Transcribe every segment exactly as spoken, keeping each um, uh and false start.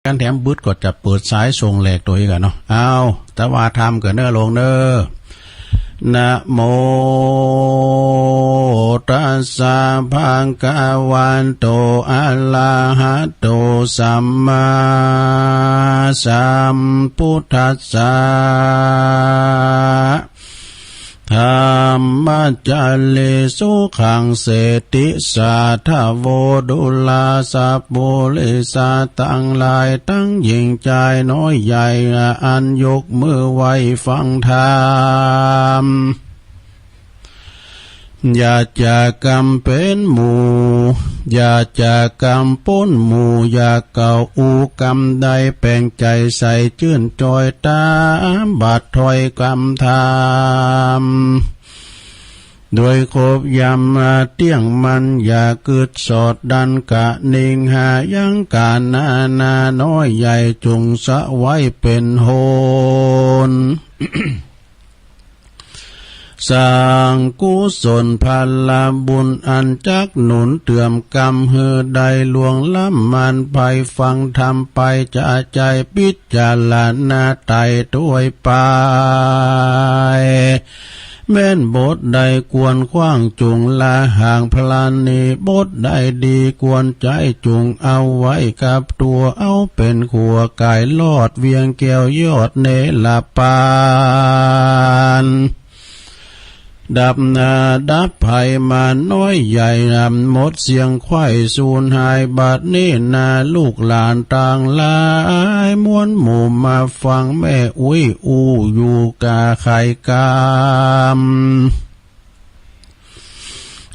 กันแถมบึดก็จะเปิดสายส่งแหลกตั๋วอีกอะเนาะ เอา แต่ว่าทำกันเน้อโลมเน้อ นะโม ตัสสะ ภะคะวะโต อะระหะโต สัมมาสัมพุทธัสสะ ธัมมะจาริสุขัง เศรษฐิสาทะโว ดูราสะปุริสะตังหลาย ตังหญิงจายน้อยใหญ่ อันยกมือไหว้ฟังธรรม อย่าจากกำเป๋นหมู่ อย่าจากกำป๊นหมู่ อย่าเก่าอู้กำใด แป๋งใจ๋ใสจื้นจอย ต๋ามบัดถ้อยกำธรรม โดยครบยำเตี้ยงมั่น อย่ากึ๊ดสอดดันกะนิ่ง หายังก๋านนานาน้อยใหญ่ จุ่งสะไว้เป๋นโฮน สร้างกุศลผละบุญ อันจักหนุนเติมกำหื้อได้ล่วงล้ำม่านไพร่ ฟังธรรมไปจะใจ๋ พิจารณาไต่ถ้วยไป แม่นบทใดควรขว้างจุ่งละห่างพลันนี้ บทใดดีควรใจ๊จุ่งเอาไว้กับตั๋ว เอาเป๋นขั่วก๋ายลอดเวียงแก้วยอดเนรปาน ดับนาดับภัยมาน้อยใหญ่ หมดเสี้ยงไขว่สูญหาย บัดนี้นาลูกหลานตังหลาย มวลหมู่มาฟังแม่อุ๊ยอู้อยู่กาไขกำ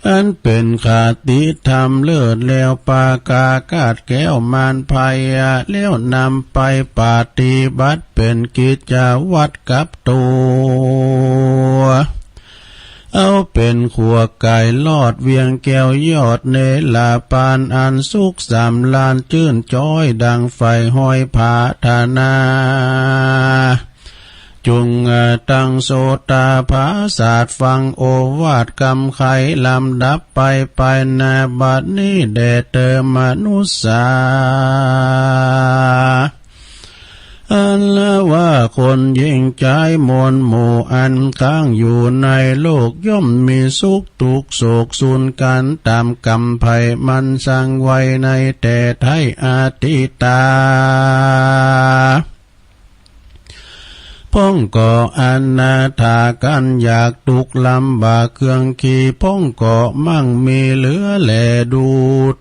อันเป๋นคติธรรมเลิศแล้ว ปากากาศแก้วม่านไพร่ แล้วนำไปปฏิบัติเป๋นกิจวัตรกับตั๋ว เอาเป๋นขั่วก๋ายลอดเวียงแก้วยอดเนรปาน อันสุขสำราญจื้นจอย ดังใฝ่ฮอยผาถนา จุ่งตั้งโสตาผาสาท ฟังโอวาทกำไขลำดับไป ไปนาบัดนี้แด่เตอมนุษย์สา อันว่าคนหญิงจายมวลหมู่ อันค้างอยู่ในโลก ย่อมมีสุขทุกข์โศกสูญกั๋น ต๋ามกำไพร่มันสร้างไว้ในแต่ไท้อดีตา พ่องก็อนาถากั๋น อยากตุ๊กลำบากเครื่องขี่ พ่องก็มั่งมีเหลือแลดู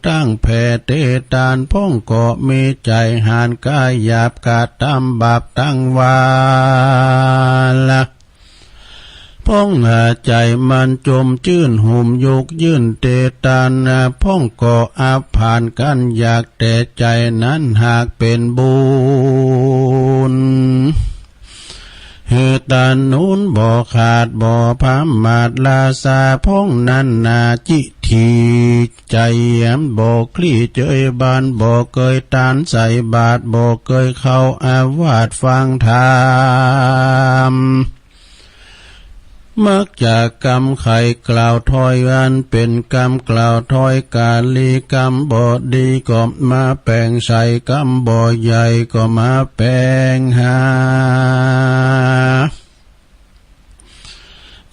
ตั้งแผ่เตตาน พ่องก็มีใจ๋หาญกล้าหยาบกระตำบาปตังวาละ พ่องหาใจ๋มันจมจื้น หุมยกยื่นเตตานนา พ่องก็อับผานกั๋นอยากแต่ใจ๋นั้น หากเป๋นบุญ หื้อตานุนบ่ขาดบ่ผมาท ราชาพ่องนั้นนาจิตถีใจ๋ บ่คลี่เจยบาน บ่เกยตานใส่บาตร บ่เกยเข้าอาวาสฟังธรรม มักจะกำไขกล่าวถ้อยอันเป๋นกำกล่าวถ้อยกาลี กำบ่ดีก็มาแป๋งใส่ กำบ่ใหญ่ก็มาแป๋งหา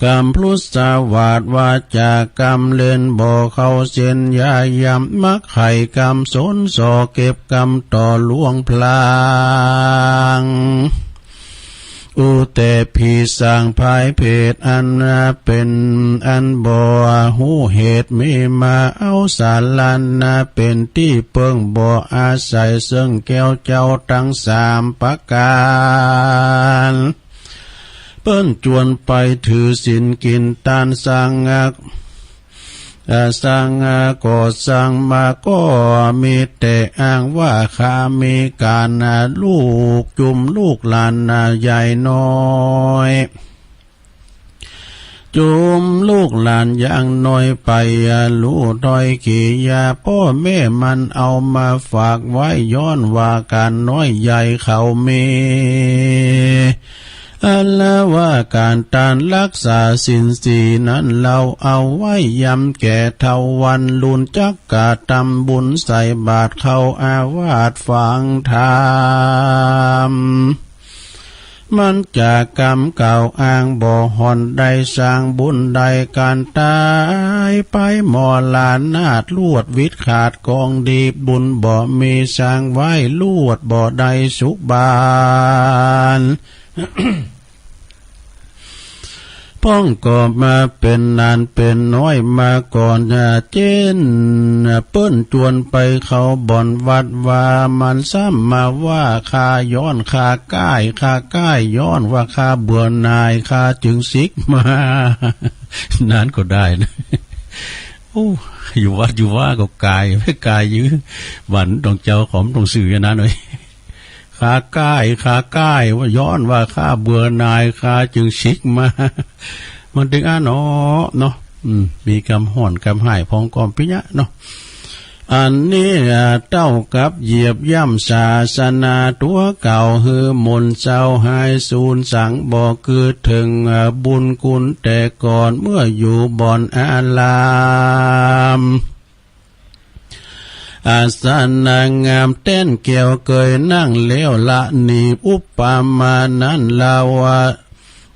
กำพลุสวาทวาจากำเล่น บ่เข้าเส้นยายำ มักไขกำสนส่อ เก็บกำต่อลวงพลาง อู้แต่ผีสางพายเพศ อันเป๋นอันบ่ฮู้เหตุมีมา เอาสารานาเป๋นตี้เปิ้ง บ่อาศัยเซิ่งแก้วเจ้าตังสามประก๋าน เปิ้นจวนไปถือศีลกิ๋นตาน สร้างอัก เอ่อ สร้างอัก ก่อสร้างมาก็มีแต่อ้างว่า ข้ามีก๋านนาลูกจุมลูกหลานนาใหญ่น้อย จุมลูกหลานอย่างน้อยไป อ่ะ ลู่ถ้อยกิริยา ป้อแม่มันเอามาฝากไว้ ย้อนว่าก๋านน้อยใหญ่เขามี อันว่าก๋านตานฮักษาศีลสี่นั้น เฮาเอาไว้ยามแก่เฒ่าวัน ลุนจักกระตำบุญใส่บาตรเข้าอาวาสฟังธรรม มันจะกำกล่าวอ้างบ่ห่อน ได้สร้างบุญได้ก๋านตายไป มรณาตลวดวิตขาดกองดี บุญบ่มีสร้างไว้ลวดบ่ได้สุขบาน พ่องก็มาเป๋นหนานเป๋นน้อยมาก่อน เจ้นเปิ้นจวนไปเข้าบ่อนวัดวา มันซ้ำมาว่าข้าย้อนข้าก้าย ข้าก้ายย้อนว่าข้าเบื่อหน่าย ข้าจึงสิกมา นั้นก็ได้นะ โอ้ อยู่วัดอยู่วาก็ก้าย ไม่ก้ายยื้อ หวันต้องเจ้าของต้องซื่ออย่างนั้นเลย ข้าก้าย ข้าก้าย ว่าย้อนว่าข้าเบื่อหน่าย ข้าจึงสิกมา มันตึงอั้นเนาะ เนาะ อืม มีกำฮ้อนกำฮ้ายพ่องก็ปิยะเนาะ อันนี้ อ่า เต้ากับเหยียบย่ำศาสนาตั๋วเก่า หื้อหม่นเซาหายสูญ สังบ่กึ๊ดเถิง อ่า บุญคุณแต่ก่อน เมื่ออยู่บ่อนอาราม อาสนะงามแต้นแก้ว เกยนั่งแล้วละหนีบ อุปมานั้นเฮาว่า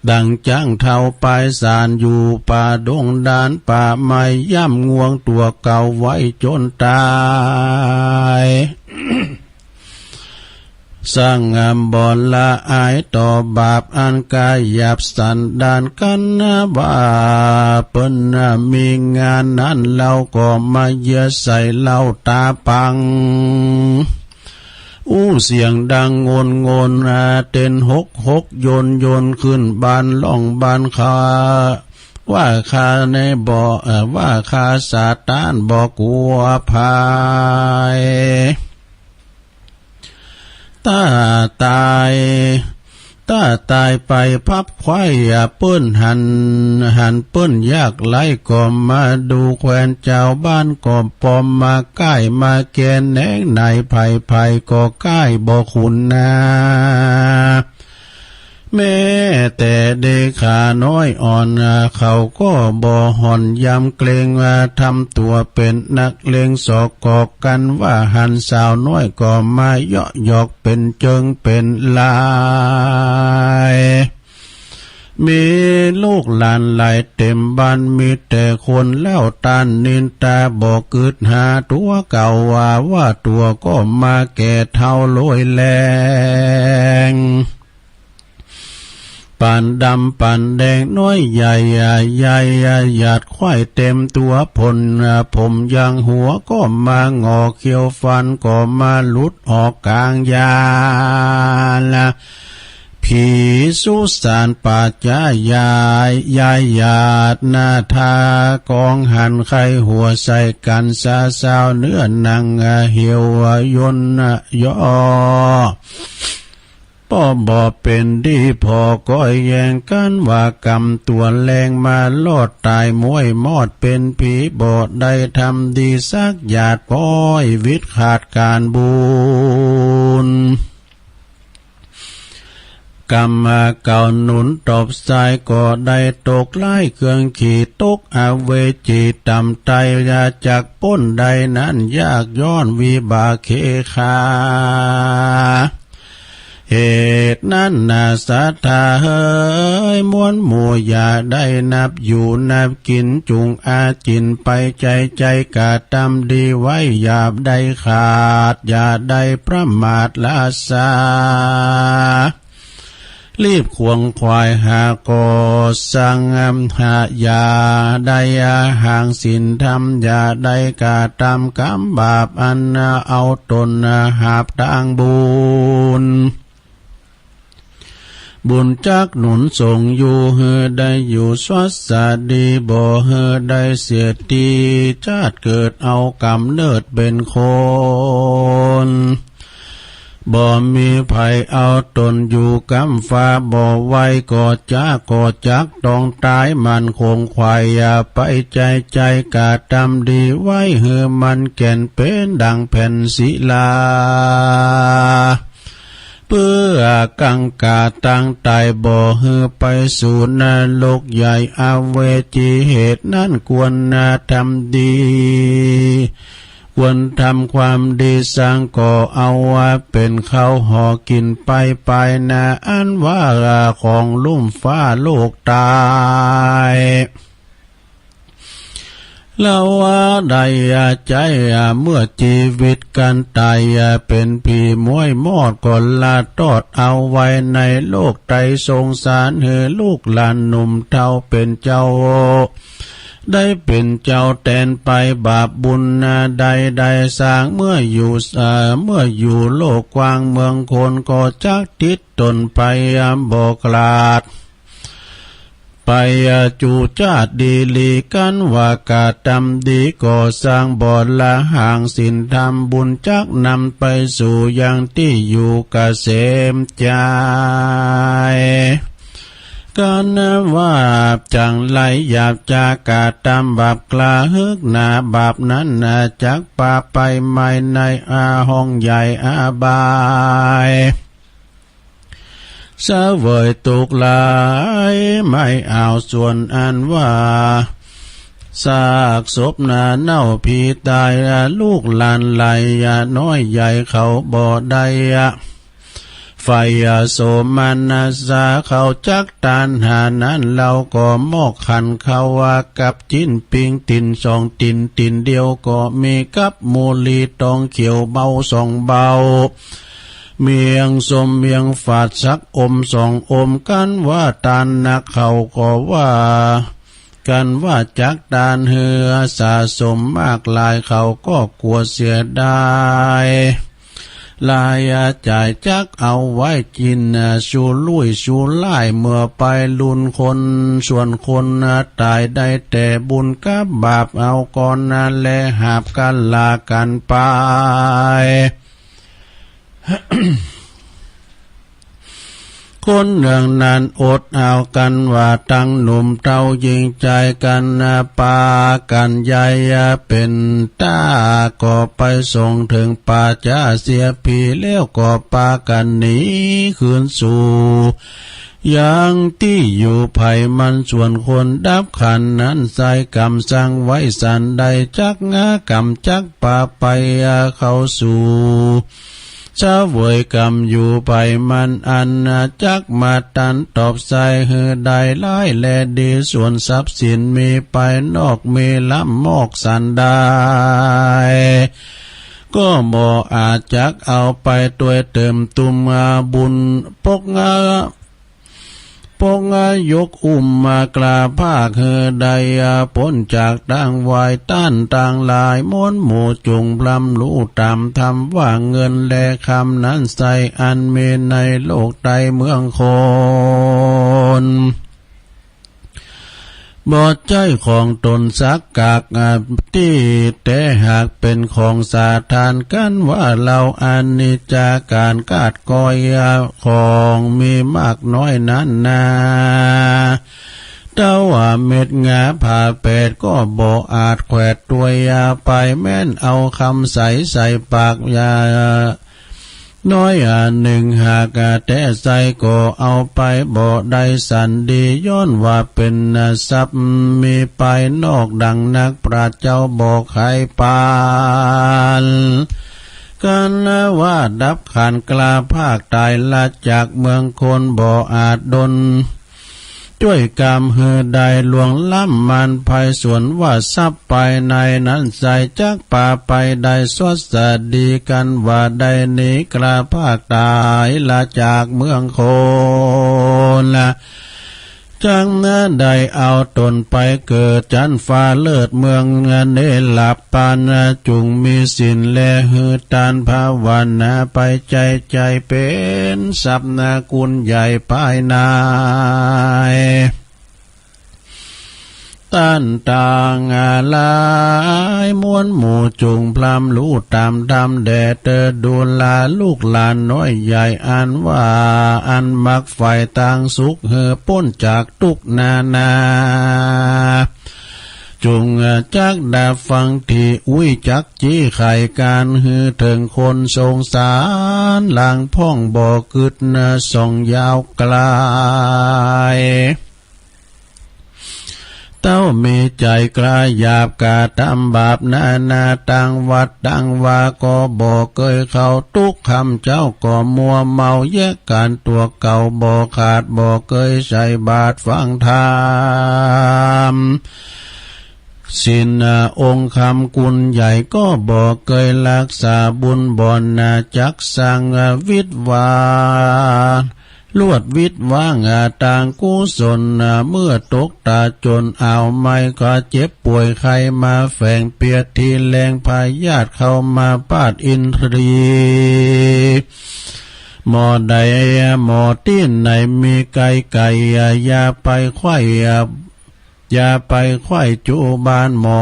ดังจ๊างเฒ่าปายสาร อยู่ป่าดงดานป่าไม้ ย่ำงวงตั๋วเก่าไว้จ๋นต๋าย สังบ่ละอายต่อบาป อันก๋าหยาบสันดานกั๋นว่า เปิ้นมีงานนั้น เฮาก็มาเยียะใส่เล่าต๋าปัง อู้เสียงดังโงนโงน อ่า เต้นหกหกโยนโยน ขึ้นบานล่องบานคา ว่าข้าในบ่ เอ่อ ว่าข้าสาตานบ่กั๋วภัย ถ้าต๋าย ถ้าต๋ายไปพับไขว้ อ่า เปิ้นหัน หันเปิ้นยากไร้ ก็มาดูแควน จาวบ้านก็ปอม มาก้ายมาแกน แหนงไหนไผๆ ก็ก้ายบ่ขุนนา แม้แต่เด็กขาน้อยอ่อน เขาก็บ่ห่อนยำเกรง ทำตั๋วเป๋นนักเลง สอกกอกกั๋นว่าหันสาวน้อย ก็มาเยาะหยอกเป๋นเจิงเป๋นลาย มีลูกหลานหลายเต๋มบ้าน มีแต่คนเล่าต้านนินตา บ่กึ๊ดหาตั๋วเก่าว่า ว่าตั๋วก็มาแก่เฒ่าโลยแล ปานดำปานแดงน้อยใหญ่ ใหญ่หยาดไขว้เต๋มตั๋ว ผลผมยางหัวก็มาหงอก เขี้ยวฟันก็มาหลุดออกก๋างยาละ ผีสุสานป่าจ๊า ยาย ยายหยาดหน้าทากอง หันไขหัวใส่กั๋น สาสาวเนื้อหนังเหี่ยวยนยอ ป้อบ่เป๋นดีพอ ก็แย่งกั๋นว่ากำตั๋วแลง มารอดต๋ายม้วยมอดเป๋นผี บ่ได้ทำดีสักหยาด ป้อยวิตขาดก๋านบุญ กำเก่าหนุนตบสาย ก็ได้ตกไร้เครื่องขี่ ตกอเวจีต่ำไต้ จักป๊นได้นั้นยาก ย้อนวิบากเคขา เหตุนั้นนาศรัทธาเฮย มวลหมู่อย่าได้นับอยู่นับกิ๋น จุ่งอาจิ๋นไปใจ๋ใจ๋ กระตำดีไว้อย่าได้ขาด อย่าได้ประมาทละสา รีบขวนขวายหาก่อสร้าง หาอย่าได้ห่างศีลธรรม อย่าได้กระตำกรรมบาป อันเอาต๋นหาบตางบุญ บุญจักหนุนส่งอยู่ หื้อได้อยู่สวัสดี บ่หื้อได้เสียที จาติเกิดเอาก๋ำเนิดเป๋นคน บ่มีใผเอาต๋นอยู่กำฟ้าบ่ไหว ก็จัก ก็จักต้องต๋าย มันขวนขวายอย่าไปใจ๋ใจ๋ กระตำดีไว้หื้อมันแก่นเป๋นดังแผ่นศิลา เปื้อ กังขาตังต๋าย บ่หื้อไปสู่นรกใหญ่อเวจี เหตุนั้นควรทำดี ควรทำความดีสัง ก็เอาว่าเป๋นข้าวห่อกิ๋นไป ไปนาอันว่าของลุ่มฟ้าโลกต๋าย ละว่าได้ใจ๊ เมื่อจีวิตกันต๋าย เป๋นผีม้วยมอดก็ละตอด เอาไว้ในโลกไตรสงสาร หื้อลูกหลานหนุ่มเฒ่าเป๋นเจ้า ได้เป๋นเจ้าแตนไป บาปบุญใดได้สร้าง เมื่ออยู่ เมื่ออยู่โลกกว้างเมืองคน ก็จักติดต๋นไปบ่ขาด ไปจุจาติดีหลี กันว่ากระตำดีก็สร้าง บ่ละห่างศีลธรรมบุญ จักนำไปสู่ยังตี้อยู่เกษมใจ๋ กันว่าจังไรหยาบจ๊ากระตำบาปกล้า เหิกหนาบาปนั้นจักปาไปไหม้ในอาห้องใหญ่อบาย เสวยตุ๊กข์หลายไม่เอา ส่วนอันว่าซากศพหน้าเน่าผีต๋าย ลูกหลานหลายน้อยใหญ่เขาบ่ได้ ใฝ่ายโสมนัสสาเขาจักตานหานั้น เฮาก็มอกขันเขาว่ากับจิ๊นปิง ตี๋นสองตี๋น ตี๋นเดียวก็มี กับมูลีตองเขียวเบาสองเบา เมียงส้มเมียงฝาดสักอมสองอม กันว่าตานนัก เขาก็ว่ากันว่าจักตานหื้อสะสมมากหลาย เขาก็กลัวเสียดาย รายจ่ายจักเอาไว้กิ๋นชูรุ่ยชูร่าย เมื่อไปลุนคน ส่วนคนต๋ายได้แต่บุญกับบาปเอาก่อน และหาบกั๋นลากั๋นไป คนเมืองนั้นอดเอา กันว่าตังหนุ่มเฒ่าญิงจายกั๋น ปากั๋นใหญ่เป๋นต้า ก็ไปส่งเถิงป่าจ๊าเสียผี แล้วก็ปากั๋นหนีคืนสู่ยังตี้อยู่ใผมัน ส่วนคนดับขันนั้นไส้ กำสั่งไว้สันใด จักงากำจักปาไปเขาสู่ เสวยกำอยู่ใผมันอัน จักมาตันตอบใส่หื้อได้ร้ายและดี ส่วนทรัพย์สินมีไปนอกมีล้ำมอกสันใด ก็บ่อาจจักเอาไปตวยเติมตุ้มบุญปกงา ปกงายกอุ้มมากล้าภาคหื้อได้ป๊นจากตางวายต้านตางหลาย มวลหมู่จุ่งพร่ำฮู้ต๋ามธรรมว่าเงินและคำนั้นไส้อันมีในโลกใต้เมืองคน บ่ใจ้ของต๋นสักกากตี้ แต่หากเป๋นของสาธาร กันว่าเฮาอนิจจาก๋านกาดก้อยของมีมากน้อยนั้นนา เต้าว่าเม็ดงาผ่าแปดก็บ่อาจแขวดตวยไป แม้นเอาคำใสใส่ปากยา น้อยหนึ่งหากแต่ไส้ก็เอาไปบ่ได้สันดี ย้อนว่าเป๋นทรัพย์มีไปนอกดังนัก พระเจ้าบ่ใค่ปาน กันว่าดับขันกล้าภาคต๋ายละจากเมืองคน บ่อาจดล จ้วยกำหื้อได้ล่วงล้ำมานภัย ส่วนว่าทรัพย์ภายในนั้นไส้จักปาไปได้สวัสดี กันว่าได้หนีกล้าภาคต๋ายละจากเมืองคนละ จักได้เอาต๋นไปเกิดจั๊นฟ้าเลิศเมืองเนรัพพาน จุ่งมีศีลและหื้อตานภาวนาไป ใจ้ใจ๋เป๋นทรัพย์นากุลใหญ่ภายใน ต้านตางหลายมวลหมู่จุ่งพร่ำฮู้ต๋ามธรรมแด่เตอดูราลูกหลานน้อยใหญ่ อันว่าอันมักใฝ่ตางสุขหื้อป๊นจากตุ๊กข์นานา จุ่งจักดาฟังตี้อุ้ยจักจี้ไขก๋านหื้อเถิงคนสงสาร หลังพ่องบ่กึ๊ดส่องยาวไกล เต้ามีใจ๋กล้าหยาบกระตำบาปนานา ตังวัดตังวาก็บ่เกยเข้า ตุ๊กค่ำเจ๊าก็มัวเมา แยะก๋านตั๋วเก่าบ่ขาด บ่เกยใส่บาตรฟังธรรม ศีลองค์คำกุณใหญ่ก็บ่เกยฮักษา บุญบ่หนาจักสร้างวิตวา ลวดวิตวางตางกุศล เมื่อตกต๋าจนอ้าวไม้ ก็เจ็บป่วยไข้มาแฝง เปียดที่แลงพยาธิเข้ามาปาดอินทรีย์ หมอใดหมอตี้ไหนมีไกลๆ อย่าไปไขว้ อย่าไปไขว้จุบานหมอ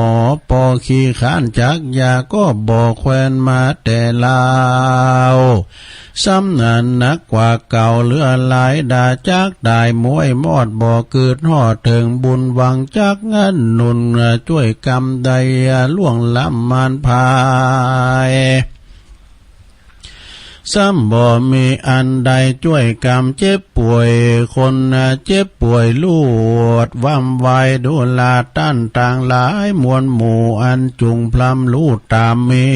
ปอขี้ค้านจักยาก็บ่แควนมาแต่ลาว ซ้ำนั้นหนักกว่าเก่าเหลือหลาย ดาจักต๋ายมวยมอด บ่กึ๊ดฮอดเถิงบุญ หวังจักหนุนจ้วยกำใด ล่วงล้ำมารพาย ซ้ำบ่มีอันใดจ้วยกำ เจ็บป่วยคนเจ็บป่วยลวด วำวายดูราต้านตังหลาย มวลหมู่อันจุ่งพร่ำลู่ต๋ามมี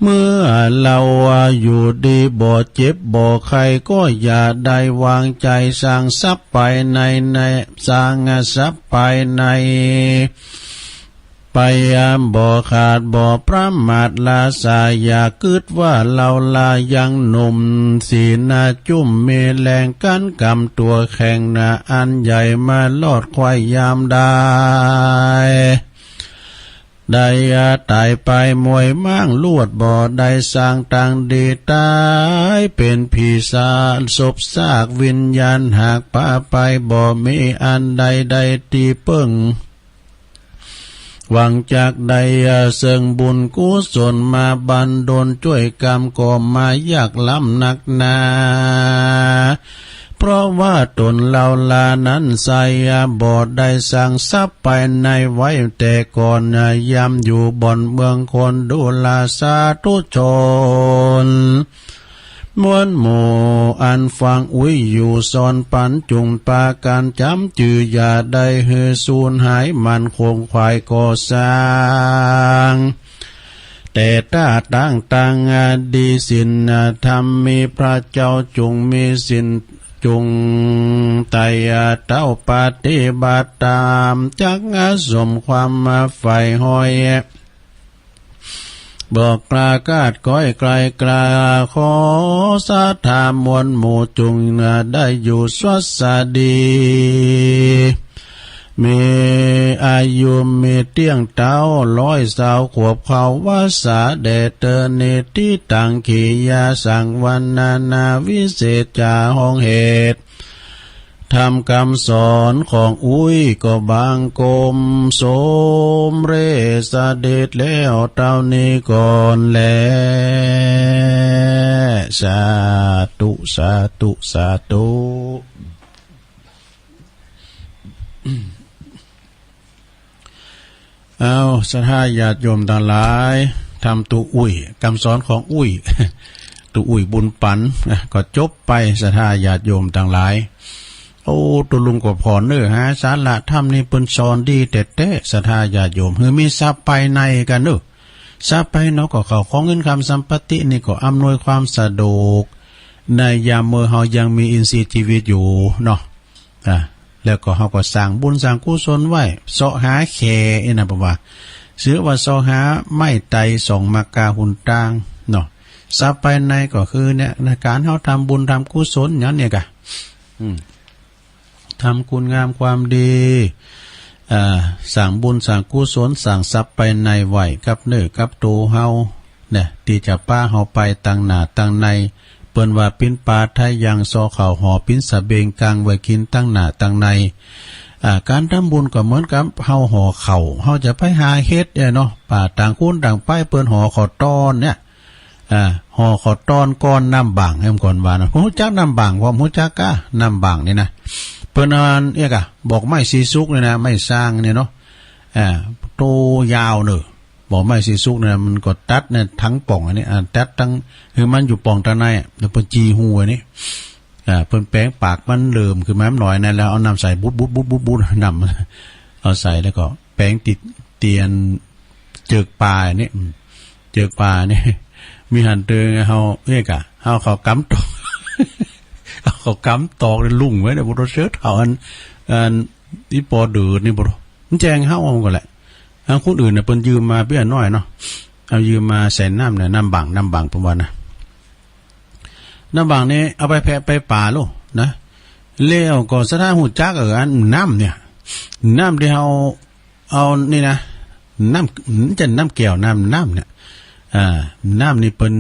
เมื่อเฮาอยู่ดีบ่เจ็บบ่ไข้ ก็อย่าได้วางใจ๋ สร้างทรัพย์ภายใน ใน สร้างทรัพย์ภายใน ไปบ่ขาดบ่ประมาทละสาย อย่ากึ๊ดว่าเฮาลายังหนุ่ม สีหน้าจุ้มมีแฮง กั๋นกำตั๋วแข็งนา อันใหญ่มารอดไขว้ยามใด ได้ต๋ายไปมวยม้างลวด บ่ได้สร้างตางดี ต๋ายเป๋นผีสาบศพซาก วิญญาณหากปาไป บ่มีอันใดได้ตี้เปิ้ง หวังจักได้เซิ่งบุญกุศล มาบันดลจ้วยกำ ก็มายากล้ำนักหนา เพราะว่าต๋นเฮาลานั้นไส้ บ่ได้สร้างทรัพย์ภายในไว้แต่ก่อน ยามอยู่บ่อนเมืองคน ดูราสาธุชน มวลหมู่อันฟังอุ้ยอยู่สอนปั๋น จุ่งปากั๋นจ๋ำจื้อ อย่าได้หื้อสูญหาย มั่นคงขวายก่อสร้าง แต่ต้าตั้งตังดี ศีลธรรมมีพระเจ้า จุ่งมีศีล จุ่งไต่เต้าปฏิบัติต๋าม จักสมความใฝ่ห้อย บอกประกาศก้อยไกลกล้า ขอศรัทธามวลหมู่ จุ่งได้อยู่สวัสดี มีอายุมีเตี้ยงเต๊า ร้อยซาวขวบเข้าวัสสา แด่เตอร์ นิติตัง กิริยาสังวรรณนา วิเศษจ๋าห้องเหตุ ธรรมกำสอนของอุ้ยก็บังคมสมเร็จเสด็จแล้วเต้านี้ก่อนแล สาธุ สาธุ สาธุ เอ้า ศรัทธาญาติโยมตังหลาย ธรรมตุ๊อุ้ย กำสอนของอุ้ย ตุ๊อุ้ยบุญปั๋นนะ ก็จบไป ศรัทธาญาติโยมตังหลาย โอ้ ตุ๊ลุงก็ผ่อเน้อฮะ สาระธรรมนี่เปิ้นสอนดีแต๊ๆ ศรัทธาญาติโยม หื้อมีทรัพย์ภายในกั๋นเน้อ ทรัพย์ภายนอกก็เข้าของเงินคำสัมปตินี่ก็อำนวยความสะดวก ในยามเมื่อเฮายังมีอินทรีย์ชีวิตอยู่เนาะ อ่า แล้วก็เฮาก็สร้างบุญสร้างกุศลไว้ เซาะหาแข่อี้นะ เปิ้นว่า เจื้อว่าเซาะหาไม้ไตรสองมะกาหุนตางเนาะ ทรัพย์ภายในก็คือเนี่ยนะ ก๋านเฮาทำบุญทำกุศลอย่างเนี่ยกะ อืม ทำคุณงามความดี อ่า สร้างบุญสร้างกุศล สร้างทรัพย์ภายในไว้กับเนื้อกับตั๋วเฮา เนี่ย ตี้จะปาเฮาไปตังหน้าตังใน เปิ้นว่าปิ้นปาไทยัง ซ้อข้าวห่อปิ้นสะเบง กังไว้กิ๋นตังหน้าตังใน อ่า ก๋านทำบุญก็เหมือนกับเฮาห่อข้าว เฮาจะไปหาเฮ็ดเนี่ยเนาะ ป่าต่างคนต่างไป เปิ้นห่อข้าวต้อนเนี่ย อ่า ห่อข้าวต้อนก้อนน้ำบ่าง หื้อก่อนว่านะ ฮู้จักน้ำบ่าง บ่ฮู้จักกา น้ำบ่างนี่นะ เปิ้นเอาอันเอี้ยก่ะ บอกไม้สีสุกนี่นะ ไม้ซางนี่เนาะ อ่า โตยาวเน่อ บอกไม้สีสุกนี่นะ มันก็ตัดเนี่ยตังป่องอันนี้ อ่า ตัดตัง หื้อมันอยู่ป่องตางในอะ แล้วเปิ้นจี่ฮูอันนี้ อ่า เปิ้นแป๋งปากมันเหลิมขึ้นมาหน่อยนะ แล้วเอาน้ำใส่ บุดบุดบุดบุดบุด น้ำ เอาใส่แล้วก็แป๋งติดเตียน เจือกป่านี่ อืม เจือกป่านี่ มีหันเติงเฮาเอี้ยก่ะ เฮาเข้ากำตอก เอาเข้ากำตอกเนี่ยลุ่งไว้เนี่ย บ่ต้องเสิร์ชเอาอัน อัน อี่ปอเดิดนี่บ่ต้อง มันแจ้งเฮาเอาก่อนแหละ อันคนอื่นเนี่ยเปิ้นยืมมาเปี้ยน้อยเนาะ เอายืมมาใส่น้ำเนี่ย น้ำบ่าง น้ำบ่างเปิ้นว่านะ น้ำบ่างนี่เอาไปแผ่ไปป๋าโลดนะ แล้วก็สะท้าฮู้จัก เออ อันน้ำเนี่ย น้ำตี้เฮา เอานี่นะ น้ำ มันจะน้ำแก้ว น้ำ น้ำเนี่ย อ่า น้ำนี่เปิ้น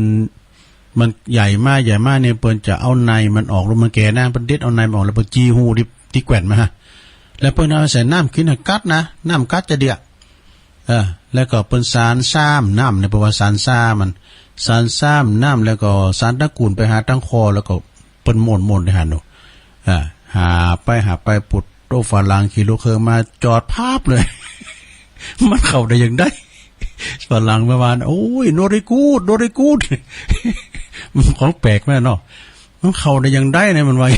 มันใหญ่มา ใหญ่มานี่เปิ้นจะเอาในมันออก แล้วมันแก่นะ เปิ้นเด็ดเอาในมันออก แล้วเปิ้นจี่ฮูตี้ ตี้แกว่นมาฮะ แล้วเปิ้นเอาใส่น้ำกิ๋นให้กั๊ดนะ น้ำกั๊ดจะเดีย เออ แล้วก็เปิ้นสานซ้ำน้ำเนี่ย เปิ้นว่าสานซ้ำมัน สานซ้ำน้ำ แล้วก็สานตังกู๋นไปหาตังคอ แล้วก็เปิ้นม่วนๆ ได้หันดู อ่า หาไป หาไป ปุดโต๊ะ ฝรั่งขี่รถเคิงมาจอดป๊าบเลย มันเข้าได้จังใด ฝรั่งมาว่า โอ้ย very good very good มันของแปลกแม่นเนาะ มันเข้าได้จังใดเนี่ย มันว่า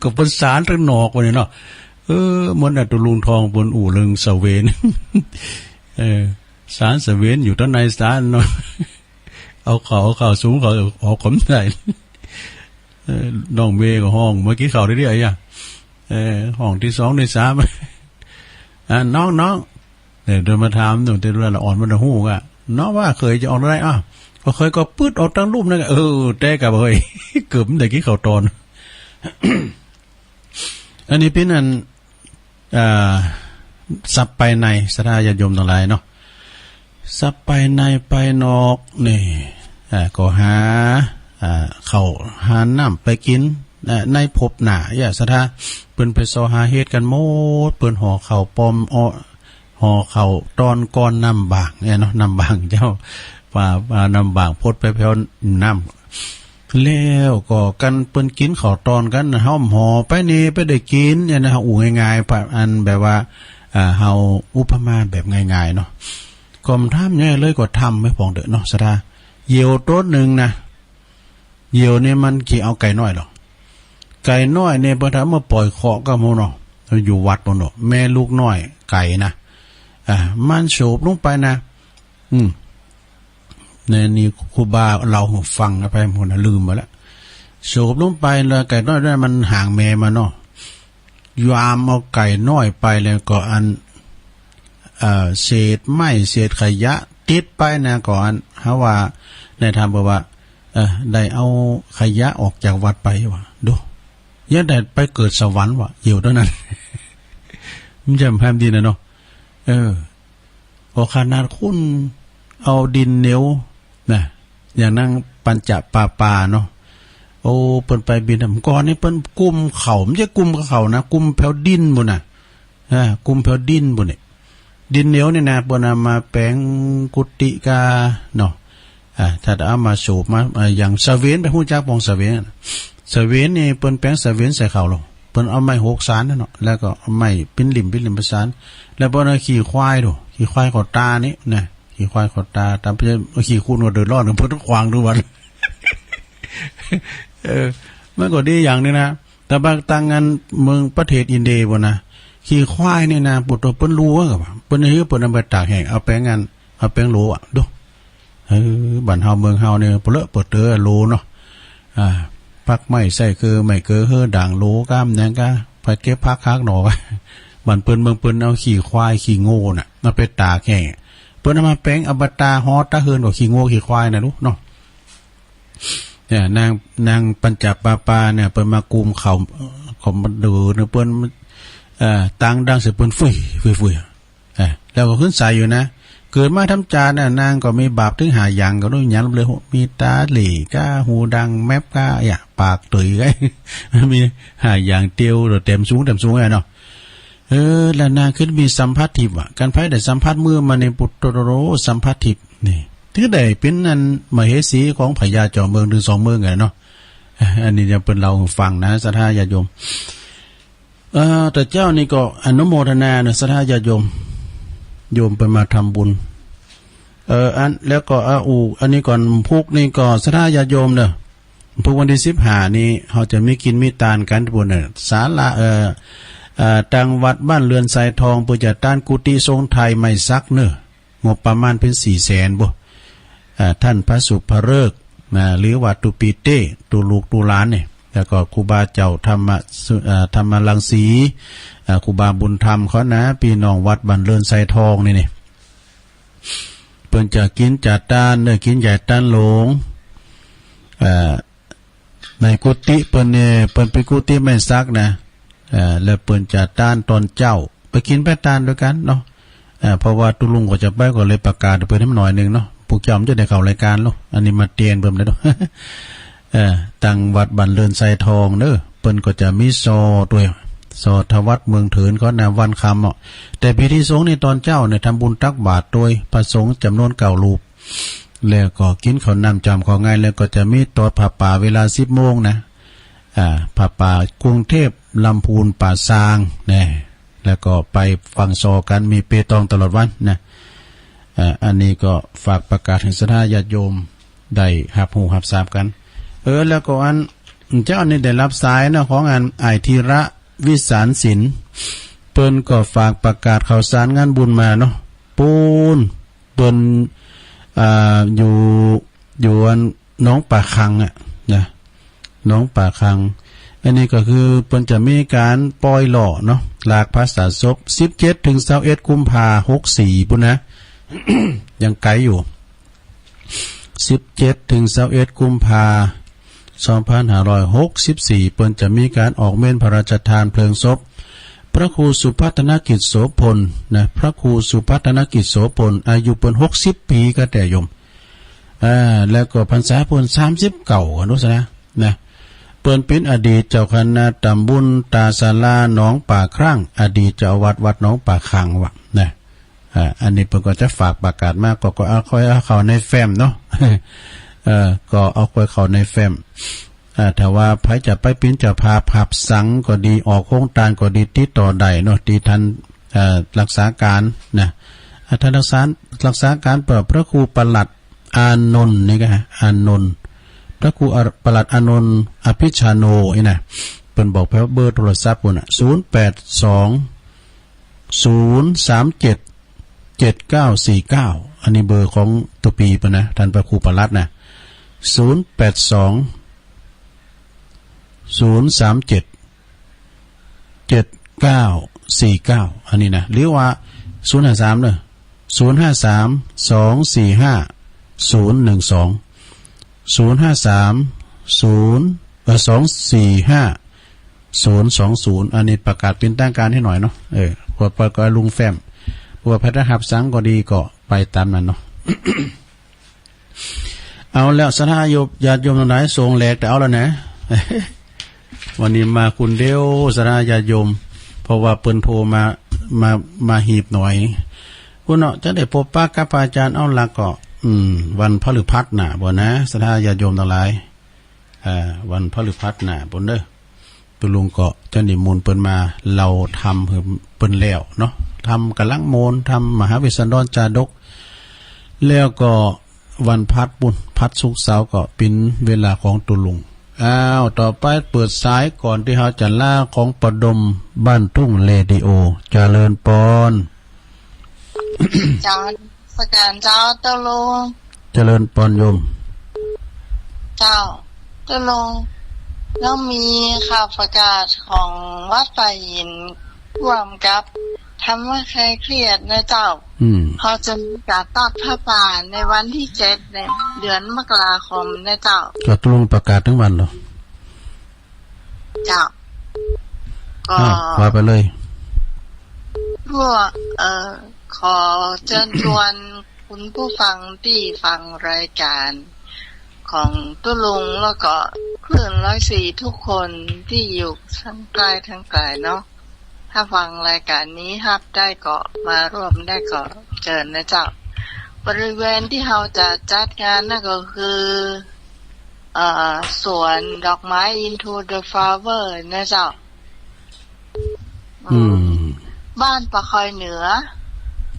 ก็เปิ้นสานตังนอกว่านี่เนาะ เออ เหมือนอาตุลุงทองเปิ้นอู้เรื่องเสวียน เออ สานเสวียนอยู่ตังในสานเนาะ เอาเข้า เอาเข้าสูง เข้าออกก็บ่ได้ เออ น้องเมย์ก็ฮ้อง เมื่อกี้เข้าได้เรื่อยๆ อ่ะ เออ ฮ้องตี้สองตี้สาม อ่ะ น้องๆ เนี่ย เดินมาถามหนู แต่ละอ่อนมันฮู้กะ น้องว่าเขยจะออกได้ อ้าว ก็เขยก็ปื๊ดออกตังลุ่มนั่นกะ เออ แต่กะเฮ้ย เกือบมันได้กิ๋นข้าวตอน อันนี้เปิ้นอัน อ่า ทรัพย์ภายใน ศรัทธาญาติโยมตังหลายเนาะ ทรัพย์ภายในภายนอกนี่ อ่า ก็หา อ่า ข้าวหาน้ำไปกิ๋น อ่า ในภพหน้า อย่าศรัทธา เปิ้นไปซอหาเฮ็ดกั๋นหมด เปิ้นห่อข้าวปอม อ้อ ห่อข้าวตอนก้อนน้ำบ่างเนี่ยเนาะ น้ำบ่างเจ้า ว่า ว่าน้ำบ่างพดไปแผ่วน้ำ แล้วก็กันเปิ้นกิ๋นข้าวตอนกั๋น เฮาห่อไปนี่ไปได้กิ๋นเนี่ยนะ อู้ง่ายๆ ปะ อันแบบว่า อ่า เฮาอุปมาแบบง่ายๆ เนาะ ก็บ่ทำใหญ่เลย ก็ทำไปพ่องเต๊อะเนาะ ศรัทธา เหยี่ยวโตหนึ่งนะ เหยี่ยวนี่มันจะเอาไก่น้อยลอ ไก่น้อยนี่เปิ้นเอามาป่อยเคราะห์กำหั้นเนาะ อยู่วัดปู้นเนาะ แม่ลูกน้อยไก่นะ อ่า มันโฉบลงไปนะ อืม ในนี่ครูบาเล่าหื้อฟังนะ ไปหมดนะ ลืมไปแล้ว โฉบลงไปแล้ว ไก่น้อยนั้นมันหางแม่มันเนาะ ยามเอาไก่น้อยไปแล้วก็อัน เอ่อ เศษไม้เศษขยะติดไปนะ ก็อัน เฮาว่า ในธรรมเปิ้นว่า เออ ได้เอาขยะออกจากวัดไปว่ะ ดู ยังได้ไปเกิดสวรรค์ว่ะ เหยี่ยวเต้านั้น มันจะแฮมดีนะเนาะ เออ ก็ขนาดคนเอาดินเหนียวนะ อย่างนางปัญจปาปาเนาะ โอ้ เปิ้นไปบิณฑบาต ก่อนนี่เปิ้นกุมเข่า บ่ใจ้กุมกับเข่านะ กุมแผวดินปู้นนะ อ่า กุมแผวดินปู้นนี่ ดินเหนียวนี่นะ เปิ้นเอามาแป๋งกุฏิกาเนาะ อ่า ถ้าเอามาโฉบมา อ่า อย่างเสวียน ไปฮู้จักพ่องเสวียน เสวียนนี่เปิ้นแป๋งเสวียนใส่เข่าลอ เปิ้นเอาไม้หกสานนั่นเนาะ แล้วก็เอาไม้ปิ้นหลิ่ม ปิ้นหลิ่มไปสาน แล้วเปิ้นเอาขี้ควายดู ขี้ควายเข้าตานี่นะ ขี้ควายเข้าตา ตามไปขี้คุดก็เดือดร้อน เปิ้นขวางทุกวัน เออ มันก็ดีอย่างหนึ่งนะ แต่บางตังอันเมืองประเทศอินเดียปู้นนะ ขี้ควายนี่นะ ปู้โต เปิ้นฮู้ว่า เปิ้นหื้อ เปิ้นเอาไปตากแห้ง เอาแป๋งอัน เอาแป๋งโหลอะ ดู เออ บ้านเฮาเมืองเฮานี่ เปลือะเปลือะเต๋อโหลเนาะ อ่า ผักไม้ใส่เกลือ ไม้เกลือ หื้อด่างโหล ก้ามแหนงก้า ไปเก็บผักหักหน่อ บ้านเปิ้นเมืองเปิ้นเอาขี้ควายขี้โง่น่ะ เอาไปตากแห้ง เปิ้นเอามาแป๋ง เอาบาตาฮอดตาเฮือนก็ขี้โง่ขี้ควายน่ะลูกเนาะ เนี่ย นาง นางปัญจปาปาเนี่ย เปิ้นมากุมเข่า เอ่อ ของมันเดือดเนี่ย เปิ้น เอ่อ ตางดังใส่เปิ้น ฟุย ฟุย ฟุย อ่ะ แล้วก็ขึ้นใสอยู่นะ เกิดมาธรรมดาน่ะ นางก็มีบาปเถิงห้าอย่าง ก็รู้หยังเลย มีต๋าเหล่ก้า หูดังแมบก้า อ่ะ ปากเต๋ยก้า มีห้าอย่างเตียว เต็มสูง เต็มสูงอ่ะเนาะ เออ แล้วนางขึ้นมีสัมผัสทิพย์อ่ะ กันใผได้สัมผัสมือมันนี่ ปุตโตโร สัมผัสทิพย์นี่ ถือได้เป๋นอันมเหสีของพญาจอมเมืองเถิงสองเมืองไงเนาะ อันนี้ยังเปิ้นเล่าหื้อฟังนะ ศรัทธาญาติโยม เอ่อ แต่เจ้านี่ก็อนุโมทนาเนาะ ศรัทธาญาติโยม โยมเปิ้นมาทำบุญ เอ่อ อัน แล้วก็ อ่า อู้ อันนี้ก่อน พุกนี่ก็ศรัทธาญาติโยมเนาะ พุกวันตี้สิบห้านี่ เฮาจะมีกิ๋นมีตานกั๋นปุ้นเนาะ ศาลา เอ่อ เอ่อ ตางวัดบ้านเรือนไซทอง เปิ้นจะตานกุฏิทรงไทยไม้สักเนาะ งบประมาณเป๋นสี่แสนบุ อ่า ต้านพระสุภฤกษ์นะ หรือว่าตุ๊ปีเต้ ตุ๊ลูกตุ๊หลานนี่ แล้วก็ครูบาเจ้าธรรมะ เอ่อ ธรรมรังสี อ่า ครูบาบุญธรรมเขานะ ปี้น้องวัดบ้านเรือนไซทองนี่นี่ เปิ้นจะกิ๋นจะตานเนาะ กิ๋นใหญ่ตานหลวง เอ่อ ในกุฏิเปิ้นเนี่ย เปิ้นเป๋นกุฏิไม้สักนะ เอ่อ แล้วเปิ้นจะตานต๋อนเจ๊า ไปกิ๋นไปตานตวยกั๋นเนาะ เอ่อ เพราะว่าตุ๊ลุงก็จะไป ก็เลยประกาศเปิ้นหื้อหน่อยนึ่งเนาะ ปุกเจ้ามันจะได้เข้ารายก๋านเนาะ อันนี้มาเตียนเปิ้นเลยเนาะ เอ่อ ตางวัดบ้านเรือนไซทองเนาะ เปิ้นก็จะมีซอตวย ซอทวัดเมืองเถินเขานะ วันค่ำเนาะ แต่พิธีสงฆ์นี่ต๋อนเจ๊าเนี่ย ทำบุญตักบาตรตวย พระสงฆ์จ๋ำนวนเก้ารูป แล้วก็กิ๋นข้าวน้ำจ้ำข้าวงาย แล้วก็จะมีตอดผ้าป่าเวลาสิบโมงนะ อ่า ผ้าป่ากรุงเทพฯ ลำพูน ป่าซางนะ แล้วก็ไปฟังซอกั๋น มีเปตองตลอดวันนะ อ่า อันนี้ก็ฝากประกาศหื้อศรัทธาญาติโยมได้ฮับฮู้ฮับทราบกั๋น เออ แล้วก็อัน เจ้านี่ได้ฮับสายเนาะ ของอันอ้ายธีระ วิสารสิน เปิ้นก็ฝากประกาศข่าวสารงานบุญมาเนาะ ปู๊น เปิ้น อ่า อยู่ อยู่อันหนองป่าคังอะนะ หนองป่าคัง อันนี้ก็คือเปิ้นจะมีก๋านปอยหล่อเนาะ หลากพระสาสบ สิบเจ็ดถึงซาวเอ็ดกุมภาหกสี่ปุ้นนะ ยังไก๋อยู่ สิบเจ็ดถึงซาวเอ็ดกุมภาสองพันห้าร้อยหกสิบสี่ เปิ้นจะมีก๋านออกเมรุพระราชทานเพลิงศพ พระครูสุพัฒนกิจโสภณนะ พระครูสุพัฒนกิจโสภณ อายุเปิ้นหกสิบปี๋ก็แต่โยม อ่า แล้วก็พรรษาเปิ้นสามสิบเก้า อนุสนะ นะ เปิ้นเป๋นอดีตเจ้าคณะตำบลตาสาราหนองป่าครั้ง อดีตเจ้าอาวาสวัดหนองป่าคังวะนะ อ่า อันนี้เปิ้นก็จะฝากประกาศมา ก็ ก็เอาค่อยเอาเข้าในแฟ้มเนาะ เออ ก็เอาค่อยเข้าในแฟ้ม อ่า ถ้าว่าใผจะไปเป๋นเจ้าภาพฮับสังก็ดี ออกโฮงตานก็ดี ติดต่อได้เนาะ ตี้ต้าน เอ่อ รักษาก๋านนะ อ่า ต้านรักษา รักษาก๋านเปิ้น พระครูประหลัดอานนท์นี่ก็ อานนท์ พระครูประหลัดอานนท์ อภิชาโน นี่นะ เปิ้นบอกแผนเบอร์โทรศัพท์ปุ้นน่ะ ศูนย์แปดสอง ศูนย์สามเจ็ด เจ็ดเก้าสี่เก้า อันนี้เบอร์ของตุ๊ปี๋เปิ้นนะ ต้านพระครูประหลัดนะ ศูนย์แปดสอง ศูนย์สามเจ็ด เจ็ดเก้าสี่เก้า อันนี้นะ หรือว่า ศูนย์ห้าสาม เนาะ ศูนย์ห้าสาม สองสี่ห้า ศูนย์หนึ่งสอง ศูนย์ห้าสาม ศูนย์ เอ่อ สองสี่ห้า ศูนย์สองศูนย์ อันนี้ประกาศเป๋นตางก๋านหื้อหน่อยเนาะ เออ เปื้อ เปื้อก็ลุงแฟ้ม เปื้อใผจะฮับสังก็ดีก็ไปต๋ามนั้นเนาะ เอาแล้ว ศรัทธาโยม ญาติโยมตังหลาย ส่งแหลกแต่เอาแล้วนะ วันนี้มาคนเดียว ศรัทธาญาติโยม เพราะว่าเปิ้นโทรมา มา มาหีบหน่อย ปุ้นเนาะ จะได้ปบปะกับพระอาจ๋ารย์ เอาละก็ อืม วันพฤหัสหน้าปุ้นนะ ศรัทธาญาติโยมตังหลาย อ่า วันพฤหัสหน้าปุ้นเด้อ ตุ๊ลุงก็จะนิมนต์เปิ้นมาเล่าธรรมหื้อเปิ้นแล้วเนาะ ธรรมก๋ำลังโมน ธรรมมหาเวสสันดรจาดก แล้วก็วันพฤหัสปุ้น พฤหัส ศุกร์ เสาร์ก็เป๋นเวลาของตุ๊ลุง อ้าว ต่อไปเปิดสายก่อนตี้เฮาจะลา ของป้อดมบ้านทุ่งเรดิโอ เจริญปอน เจ้า นมัสก๋านเจ้าตุ๊ลุง เจริญปอนโยม เจ้า ตุ๊ลุง แล้วมีข่าวประกาศของวัดป่าหิน ร่วมกับธรรมะคลายเครียดนะเจ้า อืม เขาจะมีก๋านตอดผ้าป่าในวันตี้เจ็ด ในเดือนมกราคมนะเจ้า ก็ตุ๊ลุงประกาศตึงวันเหรอ เจ้า ก็ อ่ะ ว่าไปเลย พวก เอ่อ ขอเจิญจวนคุณผู้ฟังตี้ฟังรายก๋านของตุ๊ลุง แล้วก็คลื่นร้อยสี่ทุกคนตี้อยู่ทั้งใกล้ทั้งไก๋เนาะ ถ้าฟังรายก๋านนี้ฮับได้ก็มาร่วมได้ก็เจิญนะเจ้า บริเวณตี้เฮาจะจัดงานนั่นก็คือ เอ่อ สวนดอกไม้ Into the Flower นะเจ้า อืม บ้านป่าคอยเหนือ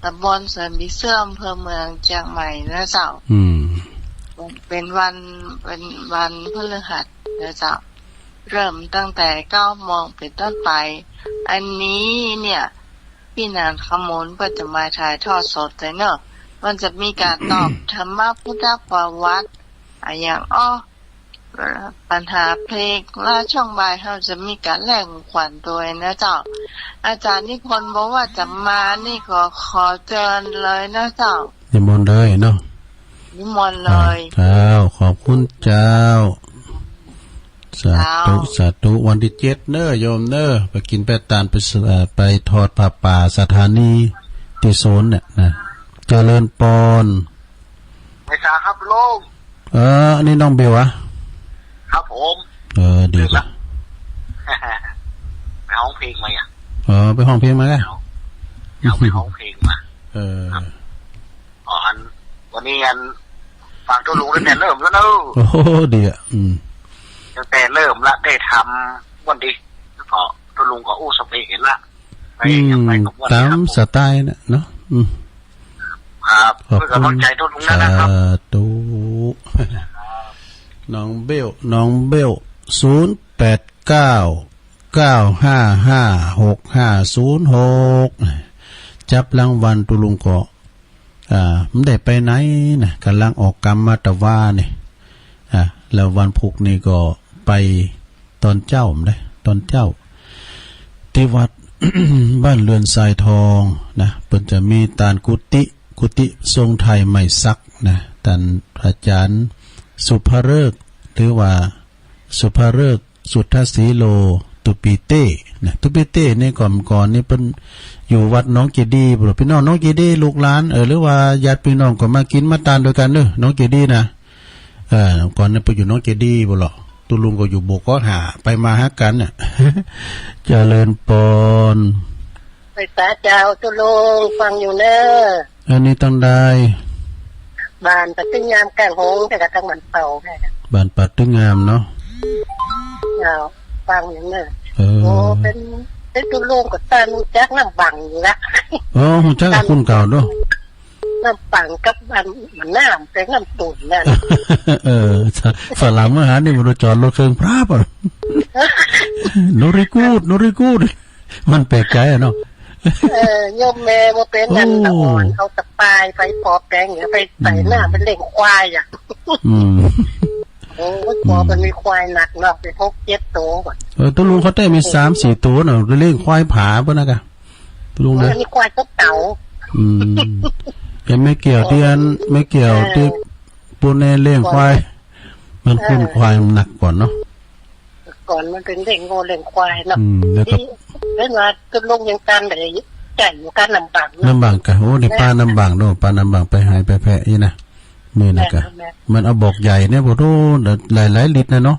ตำบลเสริมผีเสื้อ อำเภอเมืองเจียงใหม่นะเจ้า อืม เป๋นวัน เป๋นวันพฤหัสนะเจ้า เริ่มตั้งแต่เก้าโมงเป๋นต้นไป อันนี้เนี่ย ปี้นางขมูลก็จะมาถ่ายทอดสดเลยเนอะ มันจะมีก๋านตอบธรรมะพุทธประวัติ อะหยังอ้อ ปัญหาเพลง และช่วงบ่ายเฮาจะมีก๋านแลกของขวัญตวยนะเจ้า อาจ๋ารย์นิพนธ์บอกว่าจะมานี่ก็ขอเจิญเลยนะเจ้า นิมนต์เลยเนาะ นิมนต์เลย อ่า เจ้า ขอบคุณเจ้า สาธุ เจ้า สาธุ วันตี้เจ็ดเน้อโยมเน้อ ไปกิ๋นไปตาน ไปส- เอ่อ ไปทอดผ้าป่าสถานีตี้โซนเนี่ยนะ เจริญปอน ไหว้สาครับลุง เออ อันนี้น้องเบลอะ ครับผม เออ ดีจ้ะ ไปฮ้องเพลงมาอ่ะ เออ ไปฮ้องเพลงมาแล้ว เอา เอาไปฮ้องเพลงมา เออ ครับ อ๋อ อัน วันนี้อัน ฟังตุ๊ลุงตั้งแต่เริ่มแล้วเนอะ โอ้โห ดีอะ อืม ตั้งแต่เริ่มละ ได้ทำม่วนดี ก็ตุ๊ลุงก็อู้สำเร็จละ ไป อืม ไปกับม่วน ต๋าม ครับผม สไตล์น่ะเนาะ อืม ครับ ขอบคุณ เปิ้นก็เข้าใจ๋ตุ๊ลุงแล้วนะครับ สาธุ น้องเบล น้องเบล ศูนย์แปดเก้า เก้าห้าห้า หกห้าศูนย์หก จับรางวัลตุ๊ลุงก็ อ่า บ่ได้ไปไหนนะ ก่ำลังออกกรรมมาตะวานี่ อ่า แล้ววันพูกนี่ก็ไปต๋อนเจ๊า บ่ได้ ต๋อนเจ๊า ตี้วัด บ้านเรือนทรายทองนะ เปิ้นจะมีตานกุฏิ กุฏิทรงไทยใหม่สักนะ ต้านอาจ๋ารย์สุภฤกษ์ หรือว่าสุภฤกษ์ สุทธสีโล ตุปีเต้นะ ตุปีเต้นี่ก่อน ก่อนนี่เปิ้นอยู่วัดหนองเจดีย์ พี่น้องหนองเจดีย์ ลูกหลาน เออ หรือว่าญาติพี่น้องก็มากิ๋นมาตานตวยกั๋นเน้อ หนองเจดีย์นะ เออ ก่อนนี่เปิ้นอยู่หนองเจดีย์ปู้นลอ ตุ๊ลุงก็อยู่บ่อเกาะห้า ไปมาหากั๋นน่ะ เจริญปอน ไหว้สาเจ้าตุ๊ลุง ฟังอยู่เน้อ อันนี้ตังใด บ้านป่าตึงงาม แก้งหงส์ แต่ก็ตังบ้านเป่าแม่ บ้านป่าตึงงามเนาะ เจ้า ฟังอยู่เน้อ เออ โอ้ เป๋น เป๋นตุ๊ลุงก็ต้านฮู้จักน้ำบังอยู่ละ อ๋อ ฮู้จักกับคนเก่าเนาะ น้ำบังกับอัน น้ำ แตงน้ำตุ่นนั่น เออ ฝรั่งมาหานี่มันจอดรถเคิงพร้าบอะ very good very good มันแปลกใจ๋อะเนาะ เออ โยมแม่บ่เป๋นอัน โอ้ อ่อน เขาสบายไปปอแปงเนี่ย ไปใส่หน้า อืม ไปเล่งควายอะ อืม โอ้ย ปอมันมีควายหนักเนาะ ไปหกเจ็ดโตก่อน เออ ตุ๊ลุงเขาแต๊มีสามสี่โตน่ะ เล่งควายผาเปิ้นนะกะ ตุ๊ลุงนะ โอ้ย มีควายกับเต๋า อืม เห็นแม่เกี่ยวตี้อัน แม่เกี่ยวตี้ เออ ปูนแน่เล่งควาย ก่อน มัน เออ คุ้นควายมันหนักก่อนเนาะ ก่อนมันเป๋นเล่งงัวเล่งควายเนาะ อืม แล้วก็ ตี้เห็นว่าตุ๊ลุงยังตานได้ใจ๋อยู่ก้านน้ำบังเนาะ น้ำบังกะ โอ้ ในป่าน้ำบังเนาะ ป่าน้ำบังไปหายไปแพะอี้นะ นี่นะกะ แม่น มันเอาบอกใหญ่เนี่ย โอ้โห หลายๆ ลิตรนะเนาะ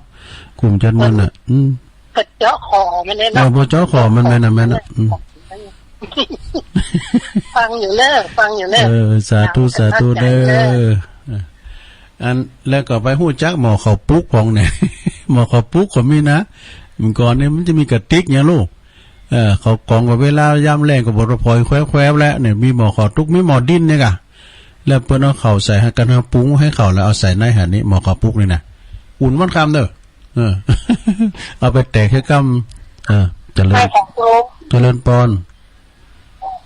กลุ่มจัดมันน่ะ อืม เปิ้นเจาะคอมันเนี่ยเนาะ เออ เปิ้นเจาะคอมัน แม่นน่ะ แม่นน่ะ อืม ฟังอยู่เน้อ ฟังอยู่เน้อ เออ สาธุ สาธุเน้อ อัน แล้วก็ไปฮู้จักหมอเขาปุ๊กพ่องเนี่ย หมอเขาปุ๊กก็มีนะ เมื่อก่อนเนี่ยมันจะมีกระติกเนี่ยลูก เออ เขากองกับเวลายามแล้งก็บ่ได้ปล่อยแควบๆ แล้วเนี่ย มีหมอเขาตุ๊ก มีหมอดินเนี่ยกะ แล้วเปิ้นเอาเข้าใส่หั้นกั๋น เอาปรุงหื้อเข้า แล้วเอาใส่ในหั้นนี่ หมอเขาปุ๊กนี่นะ อุ่นวันค่ำเน้อ เออ เอาไปแตกหื้อก้ำ เออ เจริญ เจริญปอน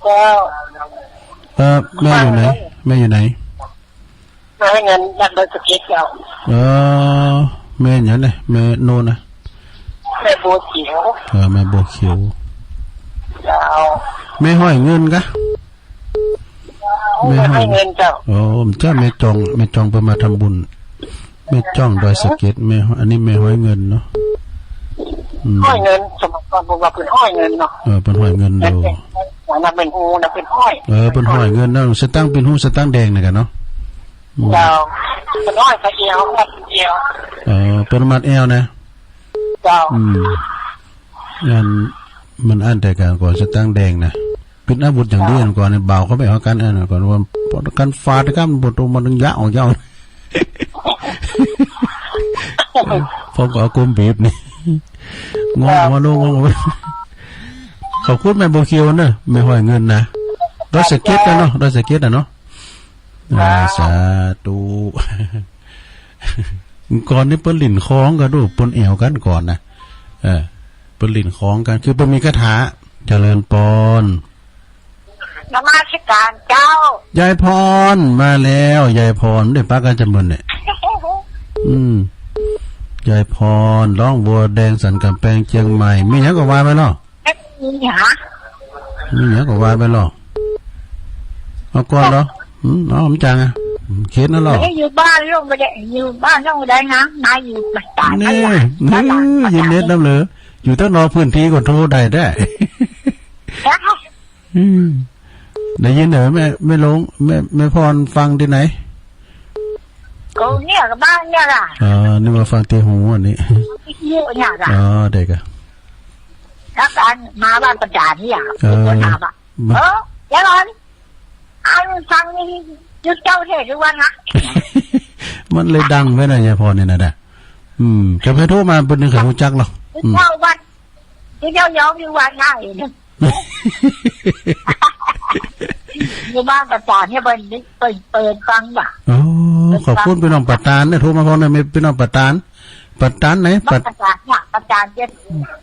เจ้า เออ แม่อยู่ไหน แม่อยู่ไหน มาหื้อเงิน อยากได้สเก็ตเจ้า เออ แม่หยังเนี่ย แม่โน่นนะ แม่บัวเขียว เออ แม่บัวเขียว เจ้า แม่ห้อยเงินกะ แม่ห้อย แม่ห้อยเงินเจ้า อ๋อ เจ้า แม่จอง แม่จองเปิ้นมาทำบุญ แม่จองดอยสะเก็ด แม่ห้อย อันนี้แม่ห้อยเงินเนาะ อืม ห้อยเงิน สมัยก่อนเปิ้นว่าเปิ้นห้อยเงินเนาะ เออ เปิ้นห้อยเงินอยู่ หัวน่ะเปิ้นฮู้น่ะเปิ้นห้อย เออ เปิ้นห้อยเงินเนาะ สตางค์เปิ้นฮู้ สตางค์แดงนี่กะเนาะ อืม เจ้า เปิ้นห้อยใส่เอว มัดเอว เออ เปิ้นมัดเอวนะ เจ้า อืม อัน มันอั้นแต่ก่อน ก่อนสตางค์แดงนะ เป๋นอาวุธอย่างดี เจ้า ก่อนนี่ บ่าวเขาไปเอากั๋น อันนั้นก่อนว่า กั๋นฟาดกั๋น บ่ตรงมันถึงยะออกยาว พร้อมกับเอาก้มบีบนี่ งอออกมาลูก งอออกมา ขอบคุณแม่บัวเขียวเนอะ แม่ห้อยเงินนะ ดอยสะเก็ดนะเนาะ ดอยสะเก็ดนะเนาะ อ่า สาธุ ก่อนนี่เปิ้นหลิ้นของกั๋นดู เปิ้นแอ่วกั๋นก่อนนะ เออ เปิ้นหลิ้นของกั๋น คือเปิ้นมีคาถา เจริญปอน นมัสการเจ้า ยายพรมาแล้ว ยายพร ได้ปะกั๋นจะเมินเนี่ย อืม ยายพร ร้องบัวแดงสันก๋ำแปงเจียงใหม่ มีหยังก็ว่าไปเนาะ มีหยัง มีหยังก็ว่าไปเนาะ เอาก่อนเหรอ อืม เอา มันจังอะ อืม เขียนนั่นเหรอ ไม่ได้อยู่บ้านลงไปได้ อยู่บ้านลงไปได้นะ มาอยู่ประสาน นี่ นั่นแหละ นี่ นั่นแหละ ยินเน็ตนำเลย อยู่ตั้งนอกพื้นที่ก็โทรได้ได้ อืม ได้ยินเหรอแม่ แม่หลง แม่ แม่พรฟังตี้ไหน ก็เนี่ยกับบ้านเนี่ยล่ะ อ๋อ นึกว่าฟังตี้หูอันนี้ วิทยุเนี่ยล่ะ อ๋อ เดี๋ยวก่อน แล้วการมาบ้านประจานเนี่ย เออ คนถามอ่ะ มา เออ เดี๋ยวก่อน อ่านฟังนี่ ยุคเจ้าเทศหรือว่านะ มันเลยดังไว้นะยายพรเนี่ยนะ อืม ก็ไปโทรมาเปิ้นนึงเขาฮู้จักเหรอ อืม เจ้าวัด ที่เจ้ายอมอยู่วันไหนเนี่ย อยู่บ้านประจานเนี่ยเปิ้น เปิ้น เปิ้นฟังว่ะ โอ้ เปิ้นฟัง ขอบคุณพี่น้องประจานเนี่ย โทรมาพร้อมเนี่ย มีพี่น้องประจาน ประจานไหน บ้านประจานเนี่ย ประจานเจ็ด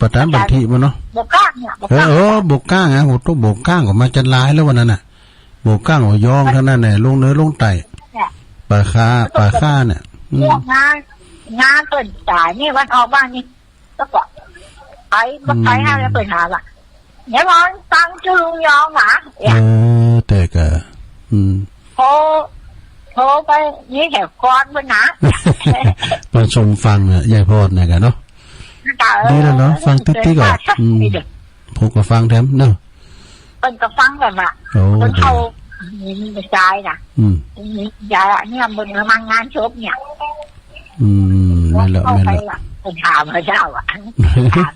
ประจานบันทิมันเนาะ บ่อก้างเนี่ย บ่อ เออ ก้าง เออ บ่อก้างอะ โห โตบ่อก้างก็มาจันลายแล้ววันนั้นน่ะ บ่อก้างก็ย้องเท่านั้นแหละ ลงเหนือลงใต้ เนี่ย ป่าคา ป่าคาเนี่ย อืม เนี่ยงาน งานเปิ้นตายนี่วันออกบ้านนี่ ก็บอกไป บ่ไป อืม หาแล้วเปิ้นหาละ เดี๋ยวมองฟังจุลุงยองหมา เออ แต่ก็ อืม โทร โทรไป นี่แถวกอนเปิ้นนะ มาชมฟังนะ ยายพรนะกันเนาะ เออ ดีแล้วเนาะ ฟังติ๊กๆ อ่ะ อืม นี่เด้อ ผมก็ฟังแถมเนาะ เปิ้นก็ฟังแบบว่า โอ้ เปิ้นเข้า ดี มีกระจายนะ อืม มีกระจายอ่ะ เนี่ย เปิ้นมางานศพเนี่ย อืม แม่นแล้ว แม่นแล้ว เข้าไปอ่ะ เปิ้นถามพระเจ้าอ่ะ ถาม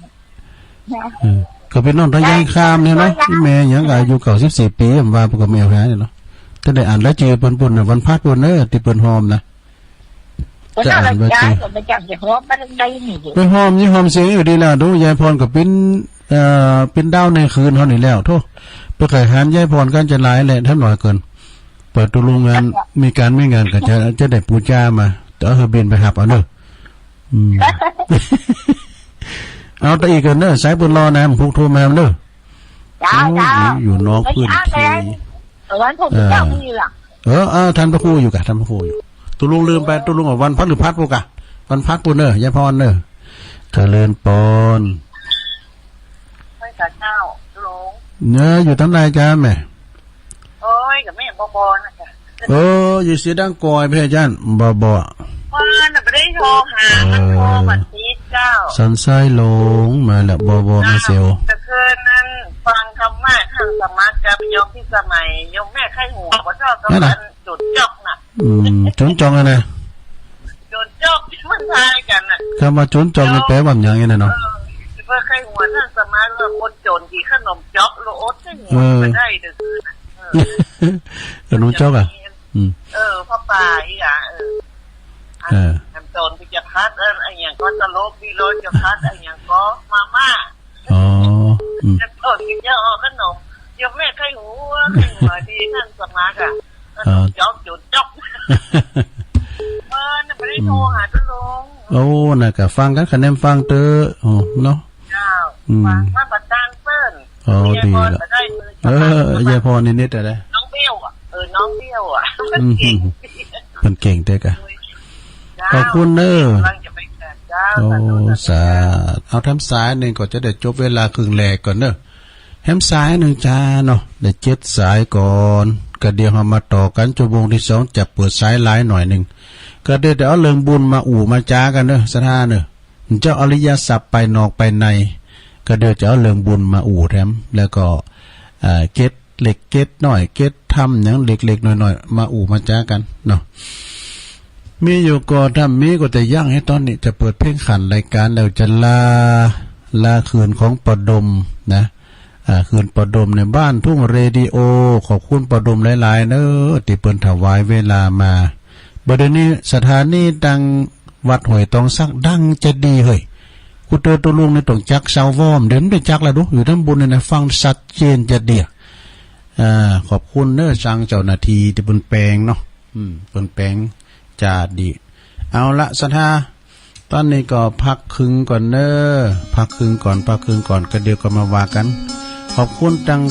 เออ ก็เปิ้นน้องตายายคามเนี่ยเนาะ แม่ยังก็อายุเก้าสิบสี่ปี ว่าเปิ้นก็แม่หาเนี่ยเนาะ จะได้อ่านรายจื้อเปิ้นปุ้นน่ะ วันพระปุ้นเน้อ ตี้เปิ้นฮอมนะ จะอ่านรายจื้อ ไปฮอมนี่ฮอมเสียงอยู่ดีแล้ว ดูยายพรก็เป๋น เอ่อ เป๋นดาวในคืนเฮานี่แล้ว โธ่ ไปใค่หันยายพรกั๋นจะหลายแหละ ถ้าหน่อยเกิน เปิดตกลงงาน มีก๋านมีงานก็จะ จะได้ปู๋จามา แต่เอาหื้อบินไปฮับเอาเน้อ อืม เอาแต่อีกก่อนเน้อ สายเปิ้นรอนะ มันพุกโทรมาเน้อ เจ้า โอ้ เจ้า อยู่นอกพื้นที่ วันพุธเจ้ามีเหรอ เออ เออ ท่านพระครูอยู่กะ ท่านพระครูอยู่ ตกลงลืมไป ตกลงว่าวันพฤหัสพุธกะ วันพฤหัสพุธเน้อ ยายพรเน้อ เจริญปอน ไปกับเจ้า ตกลง เน้อ อยู่ตางใดจ๊ะแม่ โอ้ย กับแม่บ่บ่นะจ๊ะ เออ อยู่เสียดังกอยเพ่อาจารย์ บ่บ่ ว่าน่ะไม่ได้โทรหา มันโทรวันอาทิตย์เจ้า สันทรายหลงมาแล้ว บ่บ่มาเสียว แต่คืนนั้นฟังธรรมะท่านสมัครกับโยมพิสมัย โยมแม่ไข้หัว บ่ชอบกับ นั่นน่ะ อันจุดจอกน่ะ อืม จุนจองอะนะ จุนจอกที่มันทายกั๋นน่ะ คำว่าจุนจองนี่แปลว่าหยังไงน่ะเนาะ เออ เปิ้นไข้หัวท่านสมัครว่าคนจนกิ๋นขนมจ๊อก โลอดไข้หัว เออ บ่ได้เด้อ เออ ขนมจ๊อกอะ อืม เออ ผ้าป่าอีกอ่ะ เออ เออ อันโตนพิจพัฒน์ เออ อะหยังก็ตลกดีโลดพิจพัฒน์ อะหยังก็มาม่า อ๋อ อืม อันโตนพิจเอาขนม โยมแม่ไข้หัว ไข้หัวตี้ท่านสมัครอ่ะ ขนม อ๋อ จ๊อกจุนจ๊อก เออ น่ะไม่ได้โทรหาตกลง โอ้ น่ะก็ฟังกั๋นคะแนนฟังเต๊อะ โอ้ เนาะ เจ้า อืม ฟังมาประจานเปิ้น อ๋อ ดีละ เออ ยายพรนี่เน็ตอะไร น้องเบลอ่ะ เออ น้องเบลอ่ะ อืม เก่ง เปิ้นเก่งเต๊อะกะ เจ้า ขอบคุณเน้อ กำลังจะไปเกิด เจ้า โอ้ สาธุ สาธุ เอาแถมสายนึ่งก่อน จะได้จบเวลาครึ่งแรกก่อนเน้อ แถมสายนึ่งจ้าเนาะ ได้เจ็ดสายก่อน ก็เดี๋ยวเฮามาต่อกั๋นชั่วโมงตี้สอง จะเปิดสายหลายหน่อยนึ่ง ก็เดี๋ยวจะเอาเรื่องบุญมาอู้มาจ๋ากั๋นเน้อ ศรัทธาเน้อ เจ้าอริยทรัพย์ไปนอกไปใน ก็เดี๋ยวจะเอาเรื่องบุญมาอู้แถม แล้วก็ อ่า เกร็ดเล็กเกร็ดน้อย เกร็ดธรรมหยังเล็กๆ น้อยๆ มาอู้มาจ๋ากั๋นเนาะ มีอยู่ก่อ ถ้ามีก็จะยั้งหื้อตอนนี้ จะเปิดเพลงขันรายก๋านแล้วจะลา ลาคืนของป้อดมนะ อ่า คืนป้อดมในบ้านทุ่งเรดิโอ ขอบคุณป้อดมหลายๆ เน้อ ตี้เปิ้นถวายเวลามา บ่าเดี๋ยวนี้สถานีตังวัดห้วยตองสักดังจะดีเฮ้ย ปูเตอร์ตกลงในต้องจักเซาว่อม เดี๋ยวนี้ได้จักแล้วดู อยู่ตำบลเนี่ยนะ ฟังชัดเจนจะเดีย อ่า ขอบคุณเน้อ จางเจ้าหน้าตี้ตี้เปิ้นแป๋งเนาะ อืม เปิ้นแป๋งจ๋าดี เอาละศรัทธา ต๋อนนี้ก็พักครึ่งก่อนเน้อ พักครึ่งก่อน พักครึ่งก่อน ก็เดี๋ยวก็มาว่ากั๋น ขอบคุณตัง